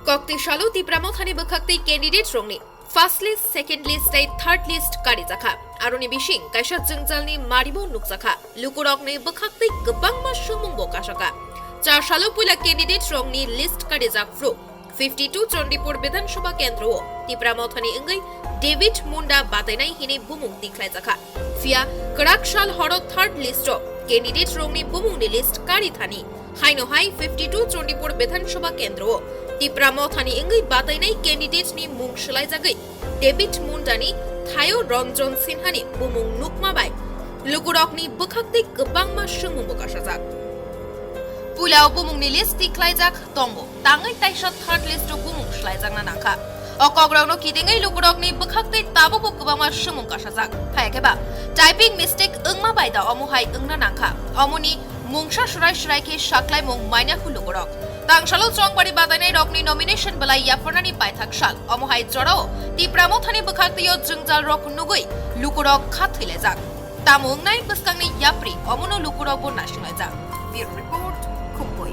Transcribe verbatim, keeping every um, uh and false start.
Kokti salo Tipra Mothani bwkhaktwi candidate rokni first list, second list tei third list karijakha. Aroni bising kaisa jwngjalni maribo nukjakha. Lukurokni bwkhaktwi kwbangma swngmungbo kasaka. Char salo puila candidate rokni list karijak phuru fifty two Chandipur Bidhan Sabha kendro o Tipra Mothani wngwi David Munda batainai hinwi bumung tikhlaijakha. Phiya kwrak sal horo third list o candidate rokni bumungni list kari thani. Haino hai fifty two Chandipur Bidhan Sabha kendro o Tipra Mothani wngwi batainai candidate ni mung swlaijagwi David Munda ni thaio Ranjan Sinha ni bumung nukma bai lukurokni bwkhaktwi kwbangma swngmungbo kasajak. Puila o bumungni list tikhlaijak tongo, tangwi taisa third list o bumung swlaijakna nangkha. O kokrokno kidingwi lukurokni bwkhaktwi tabukbo kwbangma swngmung kasajak. Phaiya khe ba typing mistake wngma bai da omo hai wngna nangkha. Omoni mungsa swrai swrai khe saklaimung manya khu lukurok. Tangsalo chongbari batainai rokni nomination belai yapharnani paithak sal. Omo hai jorao Tipra Mothani bwkhaktwi o jwngjal rok nugwi lukurok kha thwilaijak. Tamo wngnai bwskangni yapri omono lukurokbo naisinglaijak. Bureau Report, Khumpui.